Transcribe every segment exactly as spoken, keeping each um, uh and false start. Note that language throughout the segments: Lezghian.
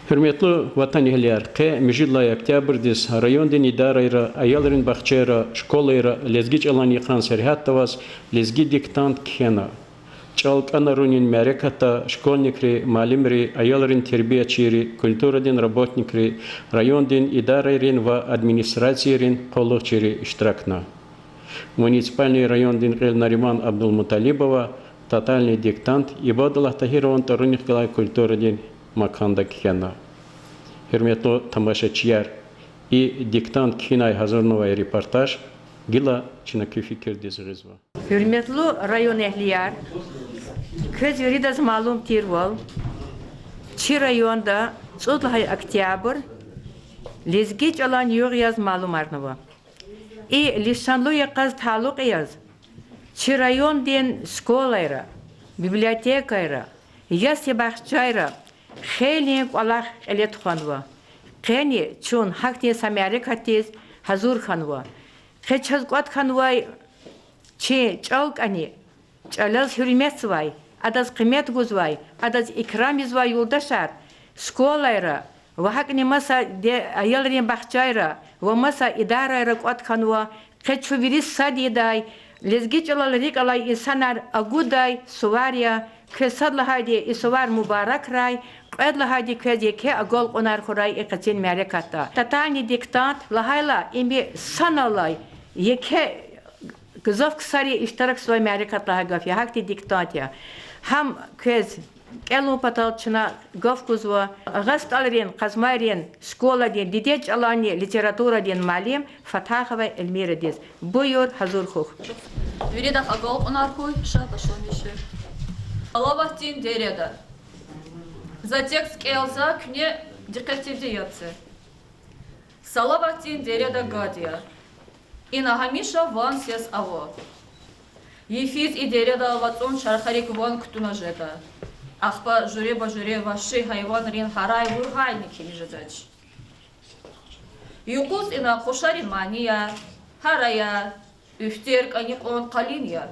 Гьуьрметлу ватанэгьлияр, къе муьжуьд лагьай октябрдиз райондин идарайра, аялрин бахчайра, школайра лезги чӀалан йикъан сергьятда аваз лезги диктант кхьена. ЧӀал кӀанарунин мярекатда школьникри, муаллимри, аялрин тербиячийри, культурадин работникри, райондин идарайрин ва администрацийрин къуллугъчийри иштиракна. Муниципальный райондин кьил Нариман Абдулмуталибова тотальный диктант Ибадуллагь Тагьирован тӀварунихъ галай культурадин маканда кхьена. Гьуьрметлу тамашачияр, и диктант кхьинай гьазурнавай репортаж гила чна куь фикирдиз гъизва. Гьуьрметлу районэгьлияр, квез виридаз малум тирвал, чи районда цӀуд лагьай октябрь лезги чӀалан югъ яз малумарнава. И лишанлу йикъаз талукь яз, чи райондин школайра, библиотекайра, ясли бахчайра хейлин кӀвалах кьиле тухванва. Къени чун гьахьтин са мярекатдиз гьазур хьанва. Къе чаз кӀватӀ хьанвай чи чӀал кӀани, чӀалаз гьуьрметзавай, адаз къимет гузвай, адаз икрам ийизвай юлдашар школайра ва гьакӀни маса де-, аялрин бахчайра ва маса идарайра кӀватӀ хьанва. Къе чун вири сад ийидай, лезги чӀалал рикӀ алай инсанар агудай сувар я. Квез сад лагьайди и сувар мубаракрай, кьвед лагьайди квез еке агалкьунар хьурай и къенин мярекатда. Тотальный диктант лагьайла, им саналлай еке гзаф ксари иштиракзавай мярекат лагьай гаф я, гьахьтин диктант я. Гьам квез кӀелун патал чна гаф гузва Агъа СтӀалрин Къазмайрин школадин дидед чӀаланни литературадин муаллим Фатахова Эльмирадиз. Буюр, гьазур хьухь. Виридахъ агалкьунар хьуй, ша башламишир. Салаватдин дереда. За текст кӀелзава, куьне дикъетдивди яб це. Салаватдин дереда гад я. Ина гьамиша ван-сес ава. Йифиз и дереда вацӀун чархарик ван кутуна жеда. Ахпа жуьреба-жуьре вагьши гьайванрин гьарай-вургьайни кими жедач. Юкъуз ина къушарин манияр, гьараяр, уьфтер кӀани кьван къалин я.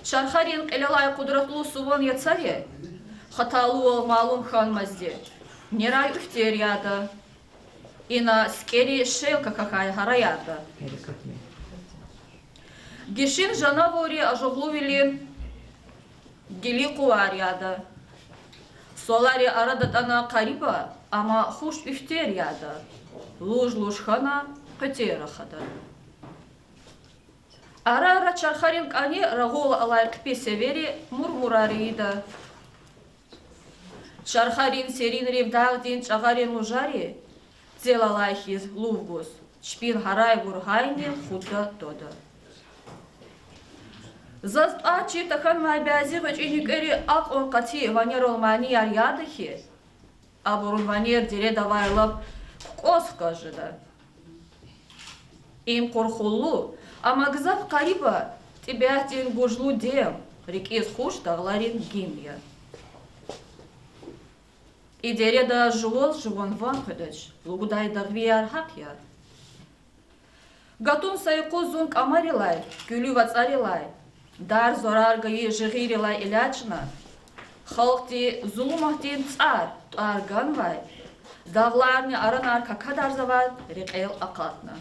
Чархарин кьилелай къудратлу суван яцари хаталувал малум хьанмазди, нерай уьфтер яда. Ина сикӀери шел какахьай гьараярда. Гишин жанавурри ажугълувилин гили къувар яда. Суалари ара датӀана къариба, амма хуш уьфтер яда. Луж-луж хьана, къветер рахада. Ара-ара чархарин кӀани рагъул алай хъипи севери мурмурар ийида. Чархарин серинрив дагъдин чӀагъарин лужари, цел алай хьиз лув гуз, чпин гьарай-вургьайни хутда твада. Заз тӀвар чир тахьанвай бязи гъвечӀи нуькӀери акьван къати ванерал манияр яда хьи, абурун ванер дередавай лап кукӀваз хкаж жеда. Им къурхулу, амма гзаф къариба тӀебиатдин гужлу дем, рикӀиз хуш дагъларин гимн я. И дереда жуваз жуван ван къведач лугьудай дагъвияр гьахъ я. Гатун са юкъуз зун кӀамарилай, куьлуь вацӀарилай, дар-зарар гайи жигъирилай элячӀна, халкьди зулуматдин цӀар тӀвар ганвай, дагъларни аранар какадарзавай рекьел акъатна.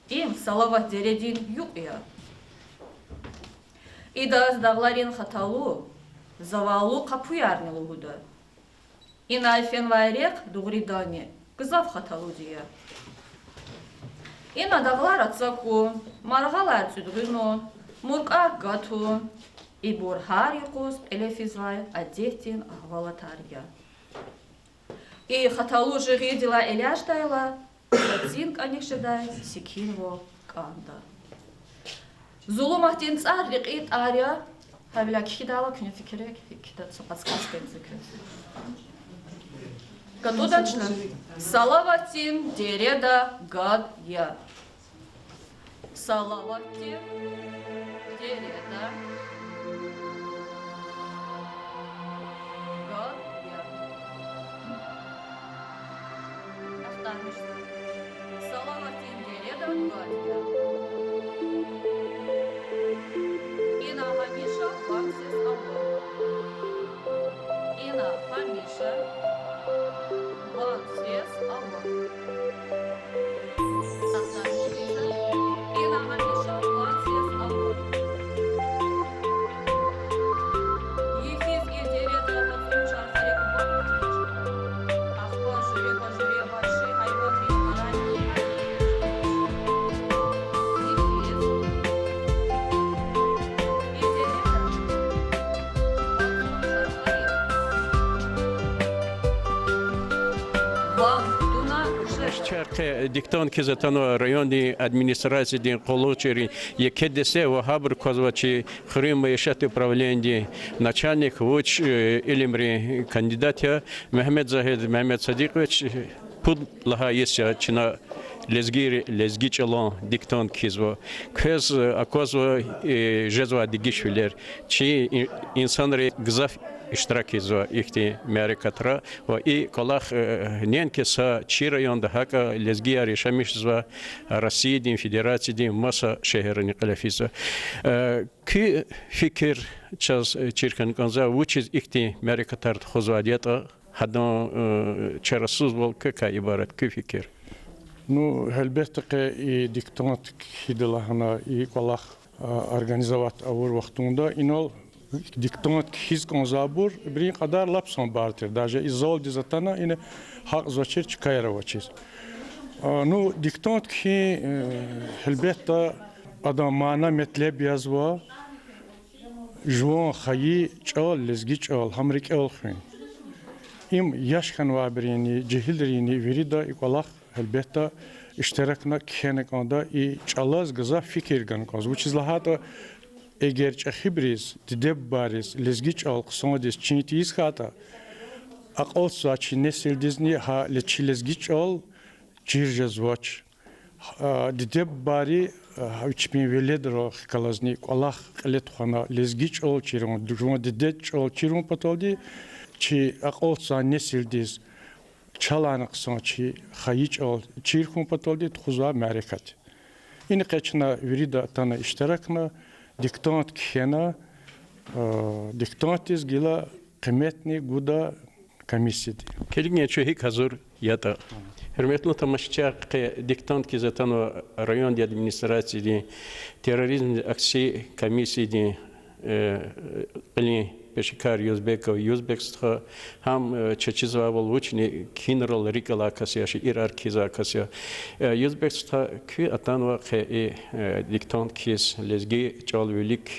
Им Салават дередин юкь я. Идаз Дагъларин Хаталу, Завалу къапуярни лугьуда. Инай фенвай рехъ дугъридани гзаф хаталуди я. Ина дагълар ацукьун, маргъалар цӀуьдгъуьнун, муркӀар гатун, ибур гьар юкъуз кьиле физвай адетдин агьвалатар я. И хаталу жигъирдилай элячӀдайла, цин кӀаник жедай секинвал кӀанда. Зулуматдин цӀар рекьин тӀвар я, гьавиляй кхьидайла куьне фикирик, кхьида, са подсказка ийин за квез. ГатӀудан чна? Салаватдин дереда гад я. Салаватдин дереда гад я. Ахтармишзава. Салаватдин дереда гад я. Ина гьамиша ван-сес ава. Ина гьамиша Къе диктант кхьиз атанва райондин администрациядин къуллугъчийрин еке десте ва гьабуруз квазва чи хуьруьн майишатдин управленидин начальник, вуч, э, илимрин кандидат я, Мегьамед Загьид Мегьамед Садикъович. Пуд лагьай йис я чна лезгийри лезги чӀалан диктант кхьизва. Квез, э, аквазва, э, жезвай дегишвилер. Чи и-, инсанри гзаф иштирак ийизва ихьтин мярекатра. Ва и кӀвалах, э, неинки са чи районда, гьакӀа лезгияр яшамиш жезвай Россиядин Федерациядин маса шегьеррани кьиле физва. Э, куь фикир чаз, э, чир хьана кӀанзава, вучиз ихьтин мярекатар тухузвайди ятӀа, гьадан, э, чарасузвал квекай ибарат, куь фикир? Ну, гьелбетда, къе и диктант кхьида лагьана и кӀвалах, а, организовать авур вахтунда инал диктант кхьиз кӀанзавайбур ибурун кьадар лап санбар тир. Даже и залдиз атана, ина гьакьзавачир, чкаяр авачир. А, ну, диктант кхьин, э, гьелбетда, адан мана-метлеб язва, жуван хайи чӀал, лезги чӀал, гьам рикӀел хуьн. Им яш хьанвайбурунни, жегьилринни вирида и кӀвалах, гьелбетда, иштиракна кхьена кӀанда, и чӀалаз гзаф фикир гана кӀанзава. Вучиз лагьайтӀа, эгер чӀехибуруз, диде-бубайриз лезги чӀал хъсандиз чин тийиз хьайитӀа, акьалтзавай чи несилдизни гьа ле-, чи лезги чӀал чир жезвач. А, диде-бубайри, а, чпин веледрихъ галазни кӀвалах кьиле тухвана, лезги чӀал чирун, жуван дидед чӀал чирун паталди, чи акьалтзавай несилдиз чалайни хъсан чи хайи чӀал чир хьун паталди тухузвай мярекат. Ина къе чна вирида атана иштиракна, диктант кхьена, а, диктантдиз гила къиметни гуда комиссияди. Килигин чун гьикӀ гьазур ятӀа. Гьуьрметлу тамашачияр, къе диктант кхьиз атанва райондин администрациядин терроризмдин акцияр комиссиядин, э, кьилин пешекар Юзбеков Юзбек стха, гьам, э, чаз чизвайвал, вучни кхьинрал рикӀ алай кас я, шиирар кхьизвай кас я. Э, Юзбек стха, куьн атанва къе и, э, диктант кхьиз, лезги чӀал вилик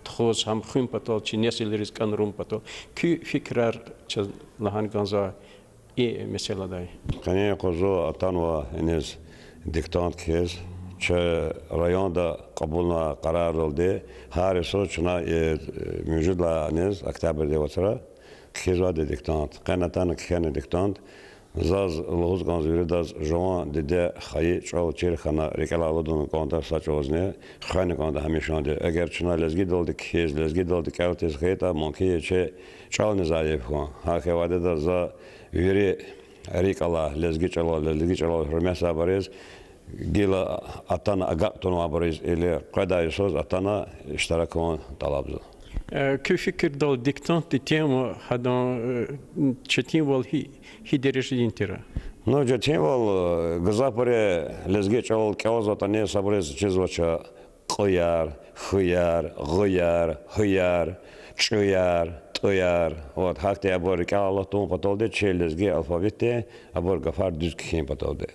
тухуз, гьам хуьн патал, чи несилриз кӀанарун патал. Куь фикирар чаз лагьана кӀанзава и месэладай. Къенин юкъуз атанва иниз диктант кхьиз, чи районда кьабулнавай къарардалди, гьар йисуз чна, э, муьжуьд лагьай йисуз, октябрдин вацра, кхьизвайди диктант. Къе атана кхьена диктант. Заз лугьуз кӀанзава виридаз: жуван диде хайи чӀал чир хьана рикӀелай алудун кӀанда са чӀавузни, хвена кӀанда гьамишанди. Эгер чна лезгидалди кхьиз, лезгидалди кӀел тийиз хьайитӀа, мумкин я чи чӀални зайиф хьун. Гьа хьайи вахтунда за вири рикӀ алай лезги чӀалал, лезги чӀалал гьуьрметзавайбуриз, гила атана агакь тунвайбуриз или къведай йисуз атана иштирак авун тӀалабзава. Э, куь фикирдалди диктантдин тема, гьадан, э, четинвал гьи, гьи дережадин тир? Ну, четинвал, э, гзафбуру лезги чӀалал кӀелзаватӀани, сабуриз чизвач кьуяр, хуяр, гъуяр, гьуяр, чӀуяр, тӀуяр. Вот, гьахьтин абур рикӀелай алатун паталди, чи лезги алфавитдин абур гафар дуьз кхьин паталди.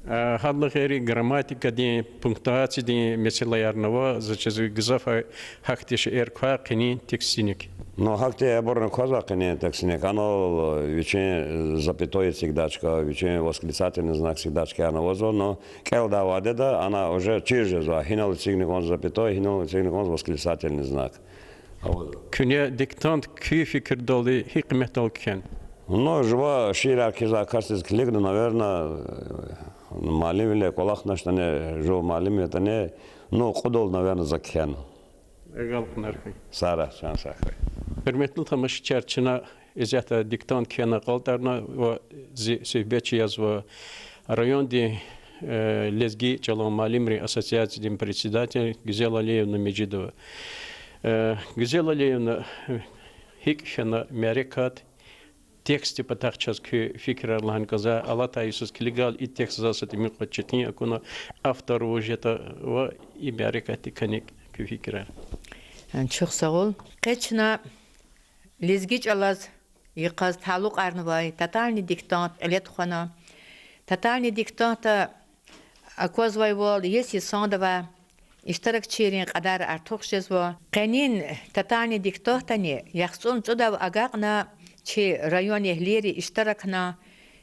Э, гьадалай гъейри грамматикадин, пунктуациядин месэлаярни ава, заз чизва гзаф гьахьтин шейэр квай къенин текстиник. Ну, гьахьтин абурни квазва къенин текстиник. Анал вичин запятой эцигдай чка, вичин восклицательный знак эцигдай чкаяр авазва, но кӀелдай вахтунда ана уже чир жезва, гьинал эцигна кӀанзава запятой, гьинал эцигна кӀанзава восклицательный знак. Куьне диктант куь фикирдалди гьи къиметдал кхьена? Ну, жува шиирар кхьизвай касдиз килигна, наверно, э, муаллимвиле кӀвалахначтӀани, жув муаллим ятӀани, ну, кьудал, наверно, за кхьена. Агалкьунар хьуй. Сагърай, чан сагърай. Гьуьрметлу тамашачияр, чна исятда диктант кхьена акьалтӀарна ва зи суьгьбетчи язва райондин, э, лезги чӀалан муаллимрин ассоциациядин председатель Гуьзел Алиевна Межидова. Э, Гуьзел Алиевна, гьикӀ фена мярекат, текстдин патахъай чаз куь фикирар лагьана кӀанзава, алатай йисуз килигайла и текст заз са тӀимил кьван четин акуна, автор вуж ятӀа ва и мярекатдикай куь фикирар. Чухсагъул. Къе чна лезги чӀалаз йикъаз талукьарнавай тотальный диктант кьиле тухвана. Тотальный диктантда аквазвайвал, йис йисандавай иштиракчийрин кьадар артух жезва. Къенин тотальный диктантдани яхцӀурни цӀуд агакьна чи районэгьлийри иштиракна,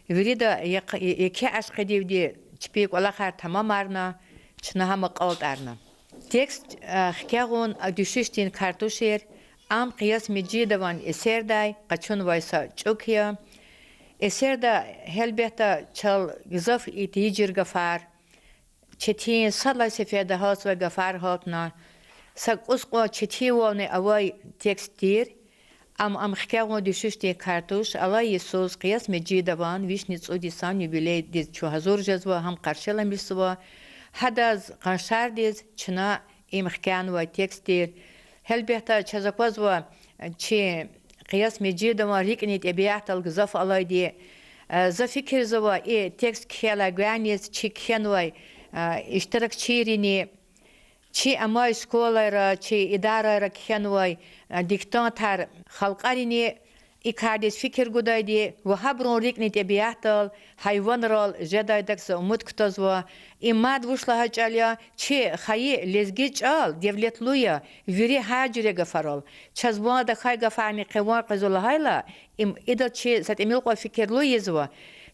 Вирида як-, еке ашкъидивди чпин кӀвалахар тамамарна, чна гьам акьалтӀарна. Текст, э, хкягъун дуьшуьшдин кар тушир, ам Къияс Межидован эсердай къачунвай са чӀук я. Эсерда, гьелбетда, чал гзаф и тийижир гафар, четин, сад лагьай сеферда гьалтзавай гафар гьалтна, са кӀус кьван четинвални авай текст тир. Ам, ам хкягъун дуьшуьшдин кар туш, алай йисуз Къияс Межидован вишни цӀуд йисан юбилейдиз чун гьазур жезва, гьам къаршиламишзава. Гьадаз къаншардиз чна им хкянавай текст тир. Гьелбетда, чаз аквазва чи Къияс Межидован рикӀни тӀебиатдал гзаф алайди. Э, за фикирзава, и текст кхьейла гваниз чи кхьенвай, э, иштиракчийрини, чи амай школайра, чи идарайра кхьенвай, э, диктантар халкьарини и кардиз фикир гудайди ва гьабурун рикӀни тӀебиатдал, гьайванрал жедайдак за умуд кутазва. Им мад вуч лагьай чӀал я, чи хайи лезги чӀал девлетлу я вири гьар жуьре гафарал. Чаз ван тахьай гафарни къе ван къвезва лагьайла, им идал чи са тӀимил кьван фикирлу ийизва.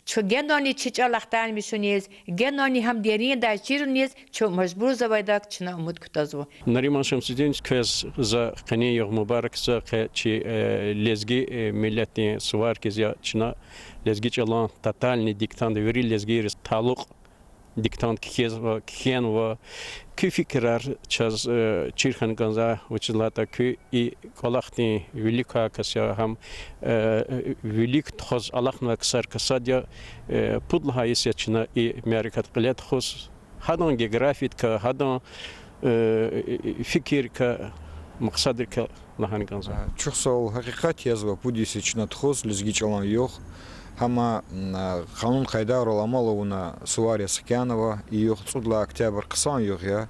Чун генани чи чӀал ахтармишуниз, генани гьам дериндай чируниз чун мажбурзавайдак чна умуд кутазва. Нариман Шамсудинович, квез за къенин югъ мубаракзава, къе чи, э, лезги, э, миллетдин сувар хьиз я, чна лезги чӀалан тотальный диктант, вири лезгийриз талукь диктант кхьизва, кхьенва. Куь фикирар чаз, э, чир хьана кӀанзава, вучиз лагьайтӀа куь и кӀвалахдин виликай кас я, гьам, э, вилик тухуз алахънавай ксарикай сад я, э, пуд лагьай йис я чна и мярекат кьиле тухуз. Гьадан географиядикай, гьадан, э, фикиррикай, макьсадрикай лагьана кӀанзава. Чухсагъул, гьакъикъат язва, пуд йис я чна тухуз лезги чӀалан югъ. Гьама, м, къанун-къайдайрал амал авуна сувар яз хкянава, и югъ цӀуд лагьай октябрь хъсан югъ я.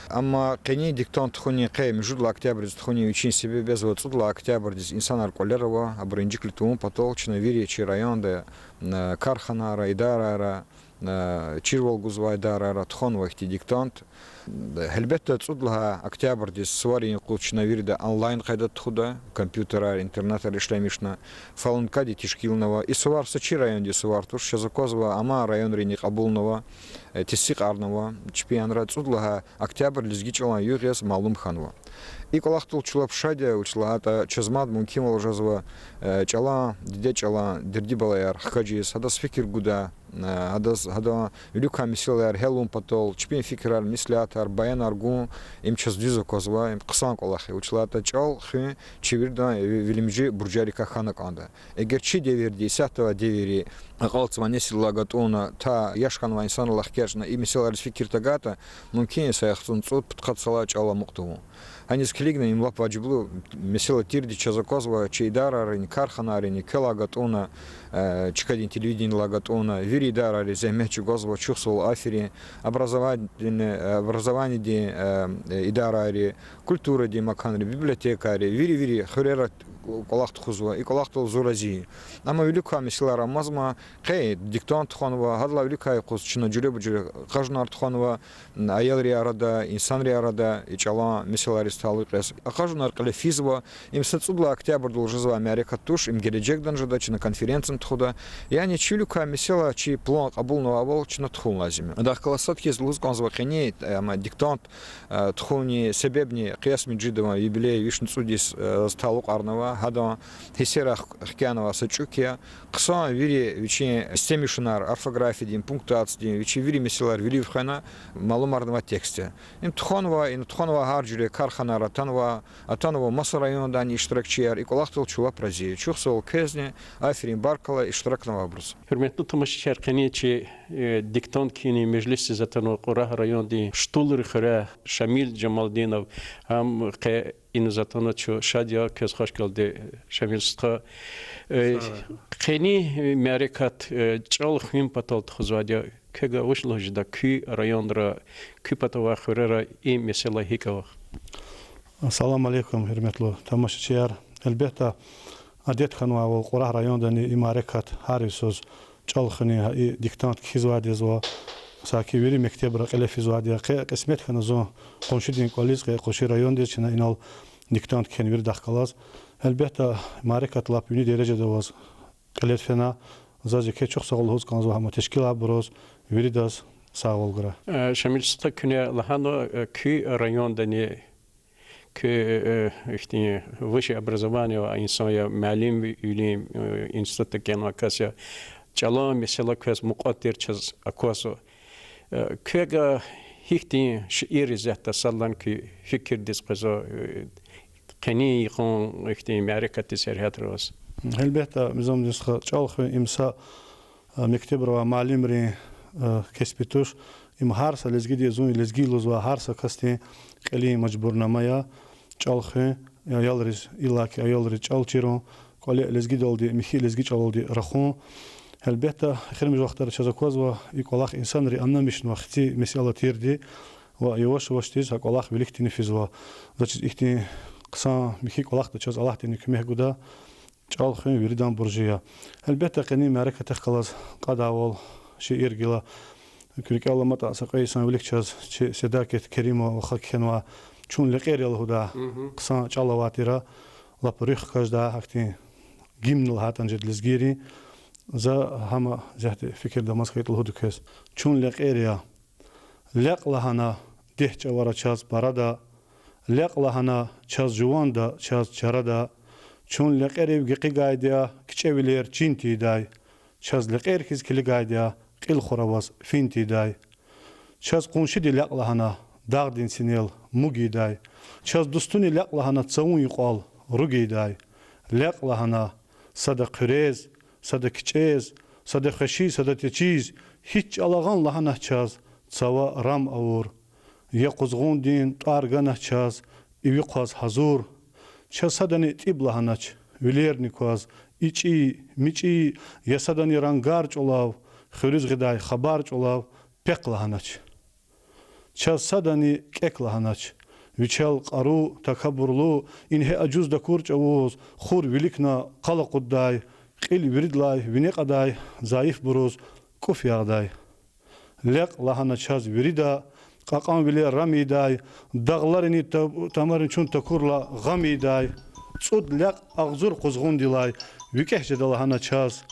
Амма къенин диктант тухунин, къе муьжуьд лагьай октябрдиз тухунин вичин себеб язва, цӀуд лагьай октябрдиз инсанар кӀвалера ава, абур инжиклу тавун патал чна вири чи районда, м, карханайра, идарайра, э, чирвал гузвай идарайра тухванва ихьтин диктант. Гьелбетда, цӀуд лагьай октябрдиз суварин юкъуз чна вирида онлайн къайдада тухуда, компьютерар, интернетар ишлемишна, фаланкади тешкилнава. И сувар са чи райондин сувар туш, чаз аквазва, амай районрини кьабулнава, э, тестикьарнава, чпиянра цӀуд лагьай октябрь лезги чӀалан югъ яз малум хьанва. И кӀвалахдал чун лап шад я, вучиз лагьайтӀа чаз мад мумкинвал жезва, э, чӀалан, диде чӀалан дерди-балаяр хкажиз, гьадаз фикир гуда, э, гьадаз, гьадан виликай месэлаяр гьялун патал, чпин фикирар, меслятар, баянар гун, им чаз дуьз аквазва, им хъсан кӀвалах я, вучиз лагьайтӀа чӀал хуьн чи виридан ви-, вилимжи буржарикай хьана кӀанда. Эгер чи девирди, исятда авай девирди акьалтзавай несилдилай гатӀунна, та яш хьанвай инсанрилай хкечӀна и месэлайриз фикир тагайтӀа, мумкин я са яхцӀурни цӀуд, пудкъад йисалай чӀал амукь тавун. Гьаниз килигна, им лап важиблу месэла тирди чаз аквазва, чи идарайрини, карханайрини квелай гатӀунна, э, чкадин телевиденидилай гатӀунна, вири идарайри зегьмет чӀугвазва, чухсагъул, аферин, образованидин, э, образованидин, э, идарайри, культурадин маканри, библиотекайри, вири-вири хуьрера кӀвалах тухузва, и кӀвалахдал зун рази я. Амма виликай месэлаяр амазма, къе диктант тухванва, гьадалай виликай юкъуз чна жуьреба-жуьре акъажунар тухванва, аялрин арада, инсанрин арада и чӀалан месэлайриз талукь яз акъажунар кьиле физва. Им са цӀуд лагьай октябрдал жезвай мярекат туш, им гележегдани жеда, чна конференцияни тухуда. Яни чи виликай месэла, чи план кьабулнавайвал чна тухун лазим я. Адахъ галаз сад хьиз лугьуз кӀанзава, къенин, э, ама диктант, э, тухунин себебни Къияс Межидован юбилей, вишни цӀуд йис, э, яз талукьарнава, гьадан гьиссерай хкянавай са чӀук я. Хъсан вири вичин истемишунар, орфографиядин, пунктуациядин, вичин вири месэлаяр вилив хвена, малумарнавай текст я. Им тухванва, ина тухванвай гьар жуьре карханайра атанва, атанва маса райондани иштиракчияр, и кӀвалахдал чун лап рази я. Чухсагъул квезни, аферин, баркалла иштиракнавайбуруз. Гьуьрметлу тамашачияр, къенин чи, э, диктант кхьинин межлисдиз атанва Кьурагь райондин Штулри хуьряй Шамил Жамалдинов, гьам къе иниз атана чун шад я, квез хвашкалди, Шамил стха. Э, къенин мярекат, э, чӀал хуьн патал тухузвайди я. Квевай вуч лугьуз жеда, куь районра, куь патавай хуьрера и месэла гьикӀ ава? Ассаламу алейкум, гьуьрметлу тамашачияр. Гьелбетда, адет хьанвайвал, Кьурагь райондани и мярекат гьар йисуз чӀал хуьнин гьа и диктант кхьизвайди я ва саки вири мектебра кьиле физвайди я. Къе кьисмет хьана зун къуншидин кӀвализ, къе къунши райондиз, чна инал диктант кхьена виридахъ галаз. Гьелбетда, мярекат лап вини дережада аваз кьиле фена, Заз еке чухсагъул лугьуз кӀанзава гьам тешкилайбуруз, виридаз сагъвал гурай. Э, Шамил стха, куьне лагьана, э, куь райондани, куь, э, ихьтин высшее образование авай инсан я, муаллимвилин, э, институтда кхьенвай кас я, чӀалан месэла квез мукьва тир чаз аквазва. Э, квевай гьихьтин шиирриз ятда садлан куь фикирдиз къвезва, э, къенин йикъан ихьтин мярекатдин сергьятра аваз? Гьелбетда, Мизамдин стха, чӀал хуьн им са, э, мектебра авай муаллимрин, э, кеспи туш. Им гьар са лезгиди, зун лезги лугьузвай гьар са касдин кьилин мажбурнама я. ЧӀал хуьн, аялриз, иллаки аялриз чӀал чирун, кӀвале лезгидалди, михьи лезги чӀалалди рахун. Гьелбетда, эхиримжи вахтара чаз аквазва и кӀвалах инсанри аннамишнава хци месэла тирди ва яваш-явашдиз гьа кӀвалах виликдини физва. Заз чиз ихьтин хъсан михьи кӀвалахда чаз Аллагьдини куьмек гуда. ЧӀал хуьн виридан буржи я. Гьелбетда, къенин мярекатдихъ галаз кьадайвал шиир гила. Куь рикӀел аламатӀа, са кьве йисан вилик чаз чи Седакъет Керимова ваха кхьенвай Чун лекьер я лугьудай хъсан чӀал авай тир, лап руьгь хкаждай, гьахьтин гимн лагьайтӀани жеда лезгийрин. За гьам исятда фикирда амаз хьайитӀа лугьуда квез. Чун лекьер я. Лекь лагьана дегь чӀавара чаз парада, лекь лагьана чаз жуванда, чаз чарада. Чун лекьерив гекъигайди я кичӀевилер чин тийидай, чаз лекьер хьиз килигайди я кьил хура аваз фин тийидай. Чаз къуншиди лекь лагьана дагъдин синел муг ийидай, чаз дустуни лекь лагьана цавун юкьвал руг ийидай. Лекь лагьана сада хъуьрез, сада кичӀез, сада хвеши, сада течиз, гьич чӀалагъан лагьанач чаз цава рам авур. Я къузгъундин тӀвар ганач чаз иви хъваз гьазур. Чаз садани тӀиб лагьанач вилерни кваз ичӀи, мичӀи, я садани рангар чӀулав, хуьруьз гъидай хабар чӀулав пехъ лагьанач. Чаз садани кӀек лагьанач вичел кьару, такабурлу, ингье ажуз дакур чӀавуз хур виликна къал акъуддай, кьил виридалай вине кьадай, зайифбуруз кӀуф ягъдай. Лекь лагьана чаз вирида кьакьанвилер рам ийидай, дагъларини та-, тамарин чун такурла гъам ийидай. ЦӀуд лекь агъзур къузгъундилай викӀегь жеда лагьана чаз.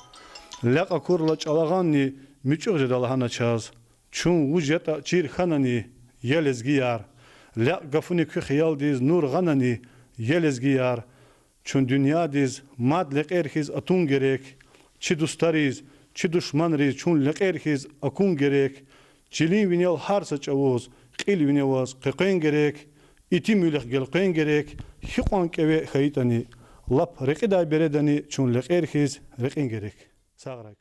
Лекь акурла чӀалагъанни муьтӀуьгъ жеда лагьана чаз. Чун вуж ятӀа чир хьанани, я лезгияр? Лекь гафуни куь хиялдиз нур гъанани, я лезгияр? Чун дуьньядиз мад лекьер хьиз атун герек, чи дустариз, чи душманриз чун лекьер хьиз акун герек. Чилин винел гьар са чӀавуз кьил вине аваз къекъвен герек, итимвилихъ гелкъвен герек, гьикьван кӀеве хьайитӀани, лап рекьидай бередани чун лекьер хьиз рекьин герек. Сагърай.